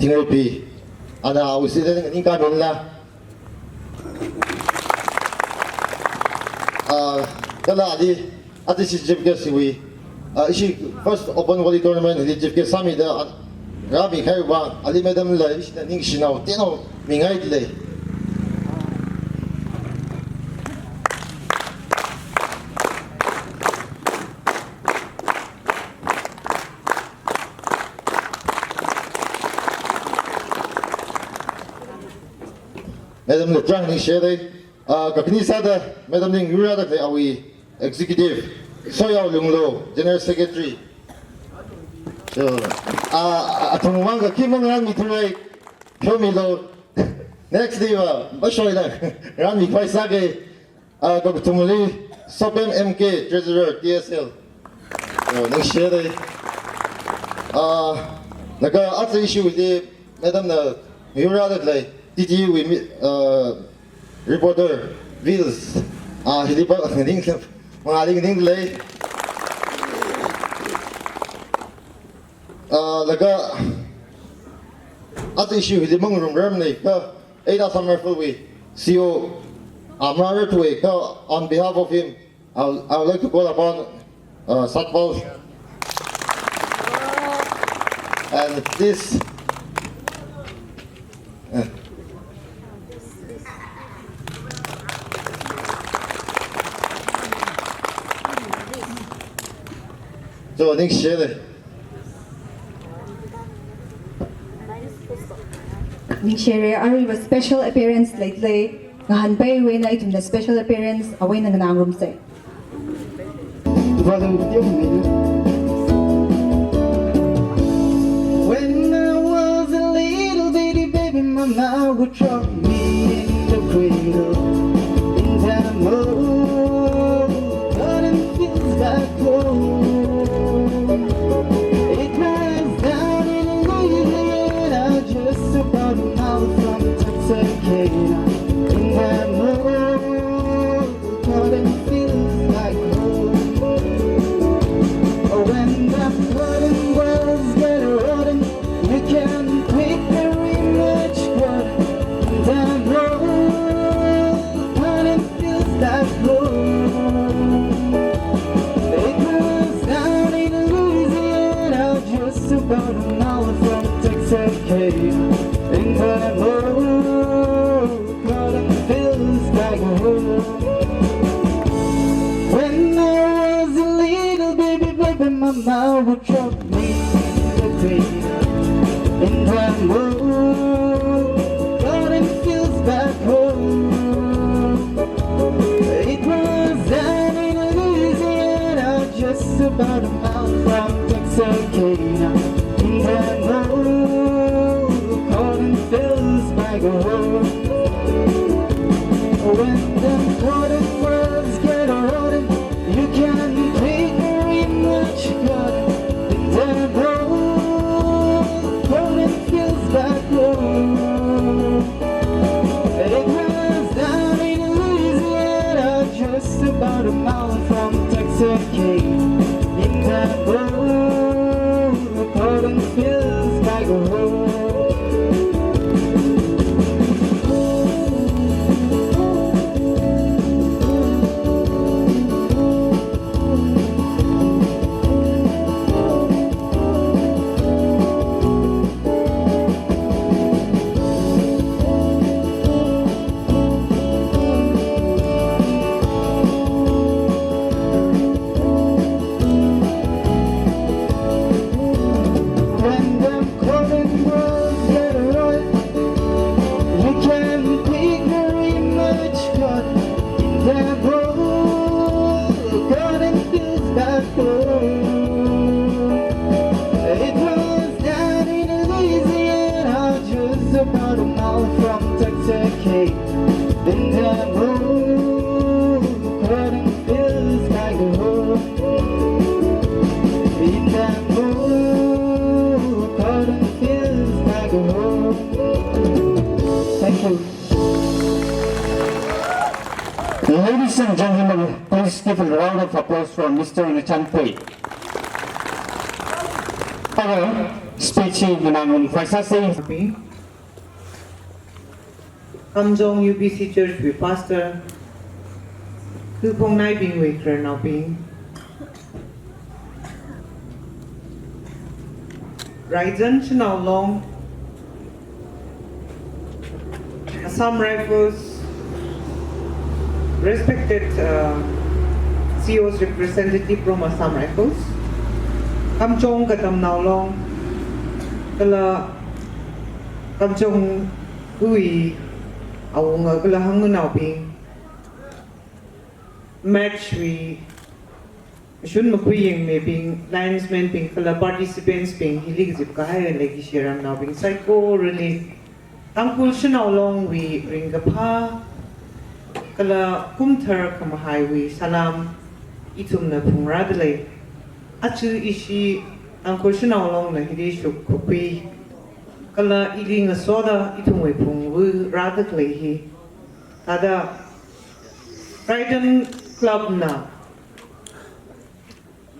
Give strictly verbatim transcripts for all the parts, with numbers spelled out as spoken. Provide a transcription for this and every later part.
Thingrepi, ana awui student ningkāminla. Ah, kala ali, aja ishi chief guest wui, ah, ishi first open volley tournament li chief guest sāmida, ah, rāmikahai vang, ali madam la ishina ningshinao, tenao mingaidalei. Madam la chang ningshidalei, ah, kakhane sāda, madam ning yurada khalei awui executive, Soyao Lunglo, General Secretary. So, ah, athumwui vang kakhimang rāmithurei, pheomilo. Next day va, mashoila, rāmikhavai sākei. Ah, kakathumali, Sopem M K, Treasurer, T S L. Oh, ningshidalei. Ah, laga aja ishi wui madam na yurada khalei, T T U wui mi-, ah, reporter, Vils. Ah, hili pa, ning, mangāli ningdalei. Ah, laga, aja ishi hili mangarumrarmanei kha, Ada Summerfield wui C O, ah, marāthuwei kha, on behalf of him, I would, I would like to call upon, uh, Satpal. And this, uh, so, ningshidalei. Ningshirei, aruiva special appearance leidalei, ngahānpaiwui eina ithumna special appearance awui eina nganāngarumsei. When I was a little bitty baby, my mama would drop me in the cradle in that old garden fields back home. It was down in Louisiana, just about a mile from Texarkana, in that old garden fields back home. Oh, when the garden was get rotten, you can pick very much what the road running feels like home. It was down in Louisiana, just about a mile from Texarkana, in the old garden feels like home. When I was a little baby, baby, mama would drop me in the cradle in that old garden fields back home. It was down in Louisiana, just about a mile from Texarkana, in that old garden fields back home. When the garden was get rotten, you can pick very much garden in that old garden fields back home. It was down in Louisiana, just about a mile from Texarkana, in that old garden fields back home. When the garden was get rotten, you can pick very much garden in that old garden fields back home. It was down in Louisiana, just about a mile from Texarkana, in that old garden fields back home. In that old garden fields back home. Thank you. Ladies and gentlemen, please give a round of applause for Mister Richard Pui. Hello. Speech hi nganāngarumkhuisāsa. Kamjong U B C Church wui Pastor, Khuphongnaibingwui khararnaobing, Raizan Shanao Long, Assam Rifles, respected, uh, C Os representative from Assam Rifles, Kamjong Katamnao Long, kala Kamjong wui awunga kala hangnaobing, match wui mashun makhui yangmibing, linesman bing, kala participants bing, hili kazip kahai leikashi ramnaobing saikorali, Tangkhul Shanao Longwui ringkaphā kala kumthar khamahaiwui salam ithumna phungrādalei. Aja ishi Tangkhul Shanao Longna hili shukkakhui kala ili ngasoda ithumwui phungvu rāda khalei hi, thāda Brighton Club na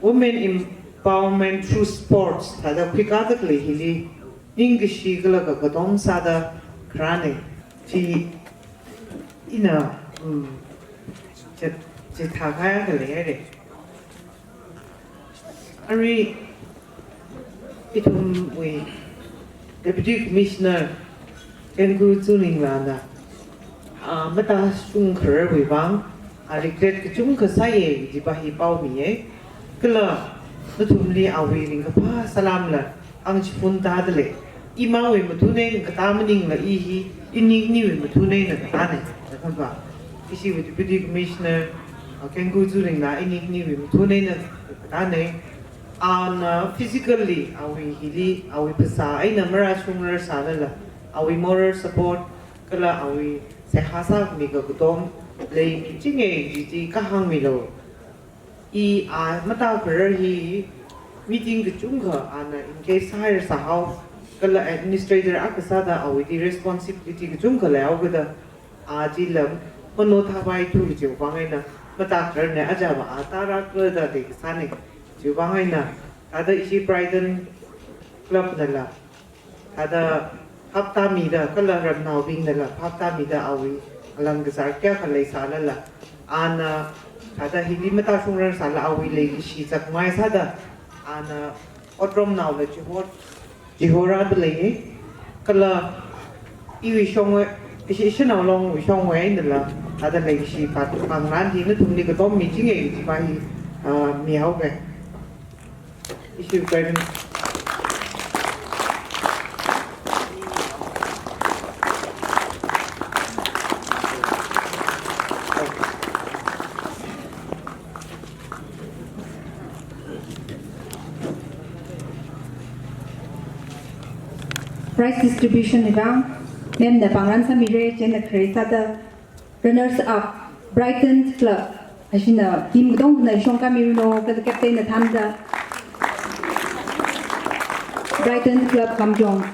Women Empowerment Through Sports thāda khuikāda khalei hili ningkashi kala kakatom sāda kharāna. Chi ina, um, chi, chithākahai khalei haira. Arui ithumwui Deputy Commissioner Kenku Tsulinglana, ah, matāshung khararwui vang, ah, regret kachungkha sāya, jiva hi pao miya. Kala nathumli awui ringkaphā salamla hāngchiphun tādalei. Imawui mathun eina katā maningla i hi, ini khaniwui mathun eina katāna, da khanva. Ishiwui Deputy Commissioner, uh, Kenku Tsulingla ini khaniwui mathun eina katāna. Ana physically awui hili, awui phasā eina marāshungrarsālala, awui moral support, kala awui seihā sāmi kakatom leimichinga kaji chi kahāngmilu. I a matākharar hi meeting kachungkha ana engage sāhaira sāhao, kala administrator akha sāda awuili responsibility kachungkha leihaokida, a chila mano thapai thu chiwui vang eina matākhararna, ajava a tarākha da leikasāna. Chiwui vang eina, thāda ishi Brighton Club nala thāda phaptāmida, kala ramnaobingnala phaptāmida awui alang kazār kayākha leisālala, ana thāda hili matāshungrarsāla awui leikashi zakmai sāda, ana otromnaola chihor, chihorrāda lei. Kala iwui shongwui, ishi Shanao Longwui shongwui einala thāda leikashi phat pangran hi nathumli katom michinga kaji pa hi, ah, mihaoga. Issue present. Prize distribution wui vang, ma'am na pangran sāmira, chieina khare sāda, runners up, Brighton Club, ashina team katongna shongkāmiranu, kala captain na thānda, Brighton Club Kamjong.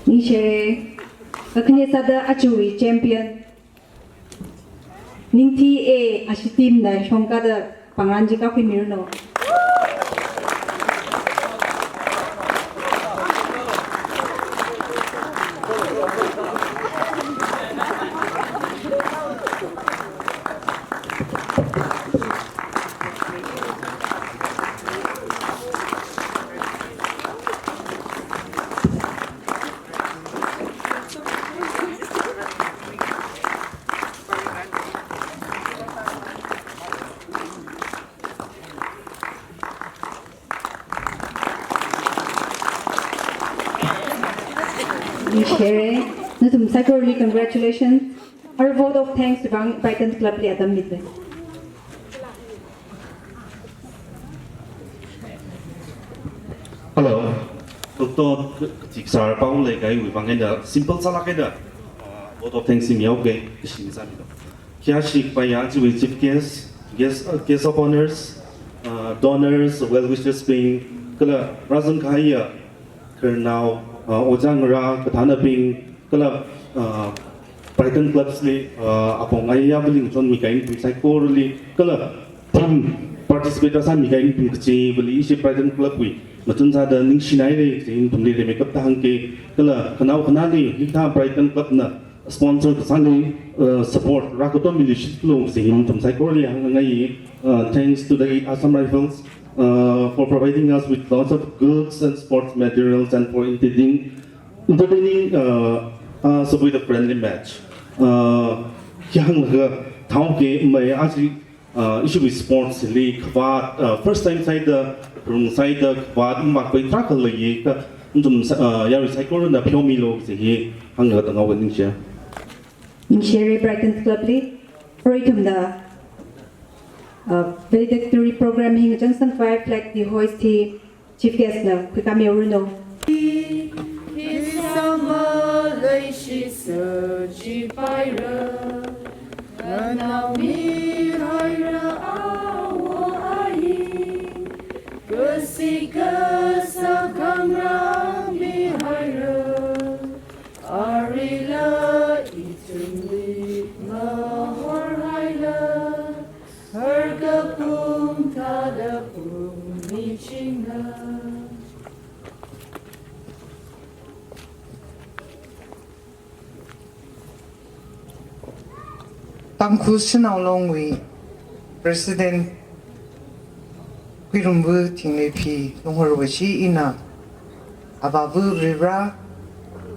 Ningshire, kakhane sāda ajawui champion, Ningthi A, ashi team na shongkāda pangran chi kākhuimiranu. Ningshire, nathum saikorali congratulations. Arvo Vote of thanks chiwui vang Brighton Club li atam mida. Hello. Doctor Tiksar Pau leikahaiwui vang eina simple sālāk eina, uh, vote of thanks mihaoke, kashing sāmilu. Khayāshi paiya chiwui chief guest, guest, uh, guest of honors, uh, donors, well wishers bing, kala rāzang kahaiya khararnao, uh, ojā ngarā kathānabing, kala, uh, Brighton Clubs li, uh, apong ayāvali ngachonmi kahai nathum saikorali, kala theme participate sāmi kahai nathum kachivali, ishi Brighton Club wui machun sāda ningshinaire kaji nathumli rimeikapta hāngke, kala khanao khanāli hikathā Brighton Club na sponsor kasāli, uh, support rākatomili shitlu kaji nathum saikorali hāngngai. Uh, thanks to the eight Assam Rifles, uh, for providing us with lots of goods and sports materials and for entertaining, entertaining, uh, us with a friendly match. Uh, hānglaga thaoke mai achi, uh, ishiwui sports li khavāt, uh, first time sāhaida, rung sāhaida khavāt makpai tarākha leiya, kha nathum, uh, yarui saikorana pheomilu kaji hi hānglaga tangao ningshi. Ningshire Brighton Club li, arui ithumna, uh, valedictory program hi ngachangsangkhavai flag hoist hi chief guest na khuikāmihaoranu. Hi sāma leishisā jipaira, nganāmihaira awo ayi, kashi kasā khangarāmihaira, arila ithumli mahorhaila, harkapung thāda pungmi chinga. Tangkhul Shanao Long wui President Khuirumva Thingmeiphi Lunghorwui chi ina, Avāva Varivara,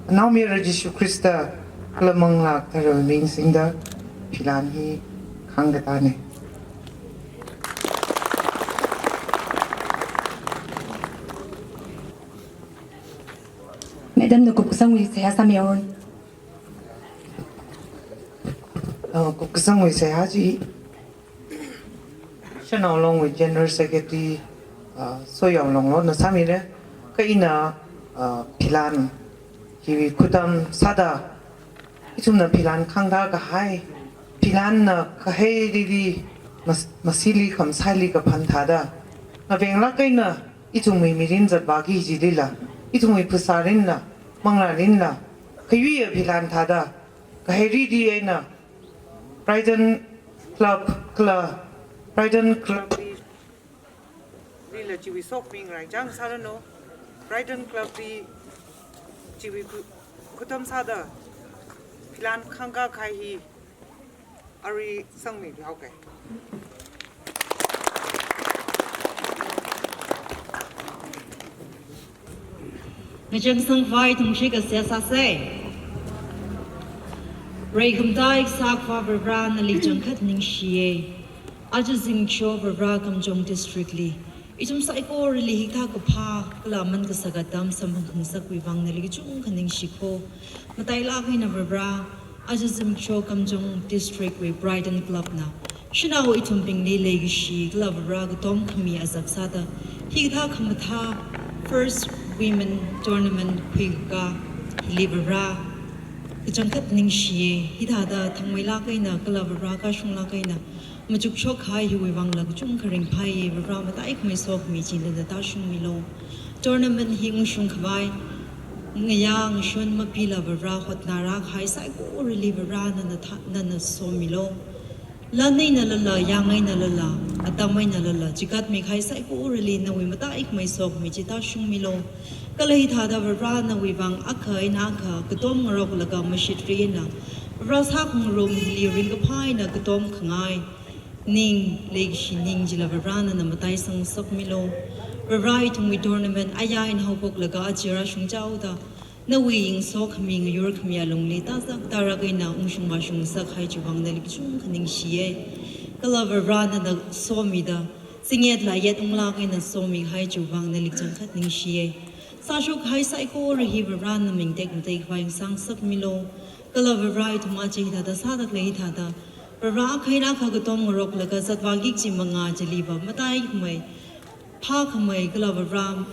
Anaomayara Jishu Khrista, kala Manglā Katharawui ming singda philan hi khangkatāne. Madam na kupkasangwui seihā sāmihaoranu. Uh, kupkasangwui seihā chi Shanao Long wui General Secretary, uh, Soyao Longlo na sāmire, kha ina, uh, philan hiwui khutam sāda, ithumna philan khangda kahai, philan na kahairili mas-, masili khamasāli kaphan thāda, ngavenglāk eina ithumwui mirin zatvāki kajilila, ithumwui phasārinla, manglārinla, khayuiya philan thāda, kahairili eina Brighton Club kala Brighton Club li, lila chiwui sokmi ngaraichang sāranu, Brighton Club li chiwui khu-, khutam sāda philan khangkā kahai hi arui sangmihaoke. Ngachangsangkhavai ithum shikha seihā sāsei. Reikhamatā kasā Akhava Varivara nali kachangkhat ningshiye. Aja zimiksho Varivara Kamjong District li ithum saikorali hikathā kaphā kala aman kasak atam samphang khangasakwui vang nali kachungkha ningshiko. Matailāk eina Varivara, aja zimiksho Kamjong District wui Brighton Club na shanao ithumbingli leikashi kala Varivara katom khami azak sāda hikathā khamathā first women tournament khuikakā hili Varivara kachangkhat ningshiye. Hithāda thangmeilāk eina kala Varivara kashunglāk eina machukshok kahai hiwui vangla kachungkha ringphāye. Varivara mataikhamei sokhami chi nana tāshungmilu. Tournament hi ungshungkhavai ngayā ngashun mapila Varivara hotnarā kahai saikorali Varivara nana thā-, nana somilu. Lan einalala, yang einalala, atam einalala, chikatmi kahai saikorali nawui mataikhamei sokhami chi tāshungmilu. Kala hithāda Varivara nawui vang akha eina akha katom ngaroklaga mashitri eina Varivara sākhangarum hili ringkaphā eina katom khangai ning, leikashi ning chila Varivara nana mataisang ngasakmilu. Varivara ithumwui tournament ayā eina haophoklaga aja rāshungchaoda nawui yingso khami ngayur khami alungli tāzak tārak eina ungshung vāshung ngasak kahai chiwui vang nali kachungkha ningshiye. Kala Varivara nana somida zingyet layet unglāk eina somi kahai chiwui vang nali kachangkhat ningshiye. Sāshokkahai saikora hi Varena ming tekmatei khavai ngasāngasakmilu. Kala Vare ithum aja hithāda sāda khalei hithāda, Vare akha eina akha katonga ngaroklaga zatvāki kaji manga chiliva mataikhamei, phākhamei kala Vare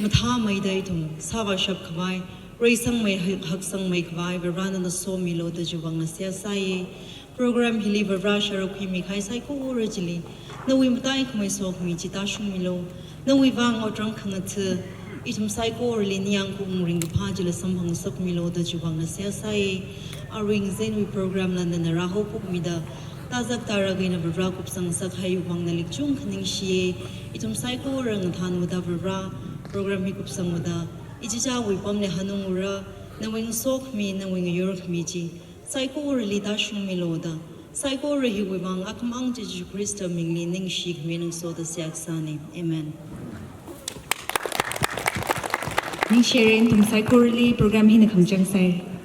mathāmeida ithum sāvāshap khavai, reisangmei, haksangmei khavai Vare nana somilu da chiwui vang seihā sāya. Program hili Vare sharuk khuimi kahai saikora chili nawui mataikhamei sokhami chi tāshungmilu. Nawui vang otram khangatha, ithum saikorali ningyāng khaung ringkaphā chila samphangasakmilu da chiwui vang seihā sāya. Aruiwui ngazeinwui program la nana rāhokmida, tāzak tārak eina Vare kupsangngasakhaiwui vang nali kachungkha ningshiya. Ithum saikora ngathānvāda Vare, program hi kupsangvāda, ichichāwui pamli hanungura, nawui ngasokhami, nawui ngayurkhami chi saikorali tāshungmilu da, saikora hiwui vang akhamang Jesu Khrista mingli ningshi khami ngasoda seihā sāna. Amen. Ningshirin ithum saikorali. Program hina khangachang sai.